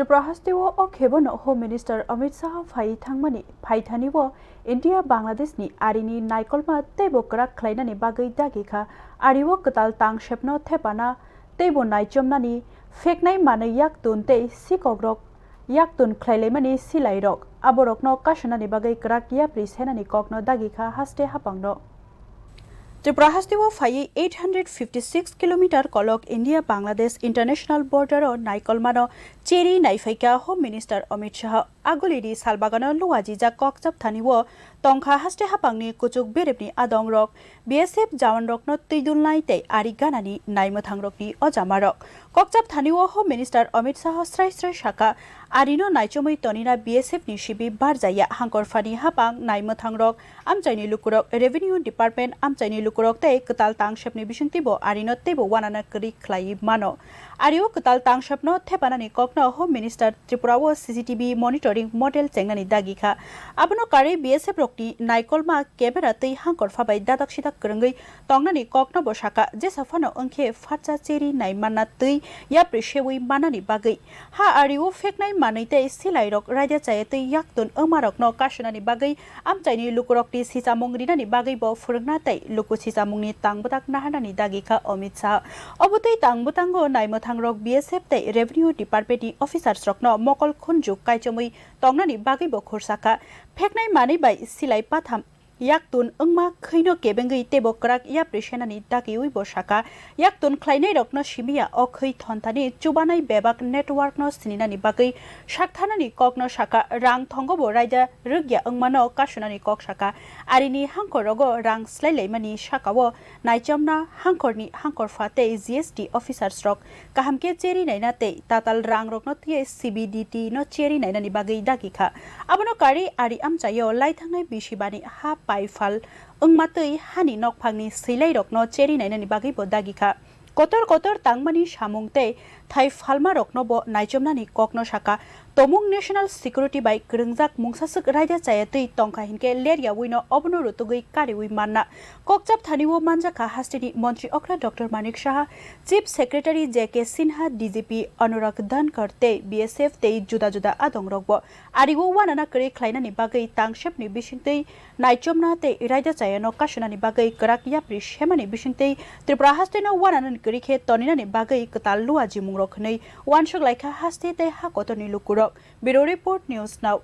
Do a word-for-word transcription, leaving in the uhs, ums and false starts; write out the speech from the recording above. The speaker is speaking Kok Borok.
Tripura hasteo o khebono Home Minister Amit Shah phai thangmani phaithani o India Bangladesh ni arini naikolma teibo kwrak khlainani bagwi dagi kha. Ario kwtal tangsepno thepana teibo naichomnani pheknai manwi yaktun tei sikokrok yaktun khlailaimani silairok aborokno kasunani bagwi kwrak yapri senani kokno dagi kha haste hapangno. Tripura hasteo phaiwi eight hundred fifty six kilometer kolok India Bangladesh international border o naikolmano cheri naiphai kha Home Minister Amit Shah. Agulini salbagano luajijak kokchap thani o tongkha haste hapangni kuchuk berepni adongrok B S F jawanrokno twidulnai tei ari ganani naimwthangrokni ojamarok. Kokchap thani o Home Minister Amit Shah srai srai saka, arino naichomwi tonina B S F ni sibi barjaya hangkorphani hapang naimwthangrok amchaini lukurok, Revenue Department amchaini lukurok tei kwtal tangsepni bisingtwibo arino teibo wanana kwrwi khlaiwi mano. Ario kwtal tangsepno thepanani kokno Home Minister Tripura o C C T V monitoring model chengnani dagi kha. Abono karwi B S F rokni naikolma camera tei hangkorpha bai dadak sidak kwrwngwi tongnani kokno bo saka, jesa phano wngkhe phatsa cheri nai manna twi yapri sewi mannani bagwi. Ha ario pheknai manwi tei silairok raida chaya twi yaktun wngmarokno kasunani bagwi amchaini lukurokni sichamung rinani bagwi bo phwrwngna tei luku sichamungni tangbwtak naharnani dagi kha Amit Shah. Obo twi tangbwtango naimwthangrok B S F tei Revenue Department ni officers rokno mokol khunju kaichomwi tongnani bagwi bo khursa kha. Pheknai manwi bai silai patham yaktun wngma khwino kebengwi teibo kwrak yapri senani dagiwi bo saka, yaktun khlainairokno simiya o khwi thonthani chubanai bebak network no sininani bagwi saktharnani kokno saka, rang thongo bo raida rwkya wngmano kasunani kok saka. Arini hangkorogo rang slailaimani sakao naichomna hangkorni hangkorpha tei G S T officers rok kaham khe cheri naina tei tatal rangrokno twiwi C B D T no cheri nainani bagwi dagi kha. Abono karwi ari amchaio laithangnai bisibani ha paiphal wngma twi hani nokphangni swilairokno cheri nainani bagwi bo dagi kha. Kotor kotor tangmani samung tei thai phalmarokno bo naichomnani kokno saka. Tomung National Security bai kwrwngjak mungsaswk raida chaya twi tongkha hinkhe leryawi no obono rutugwi kariwi manna. Kokchap thani o manjakha hasteni Montri okra Doctor Manik Saha, Chief Secretary J K Sinha, D G P Anurag Dhankar tei B S F tei juda juda adongrokbo. Ario wanana kwrwi khlainani bagwi tangsepni bisingtwi naichomna tei raida chayano kasunani bagwi kwrak yapri semani bisingtwi Tripura hasteno wananani kwrwi khe toninani bagwi kwtal lua jimungrok hwnwi uansuk laikha haste tei ha kotorni lukurok. Bureau Report, News Now.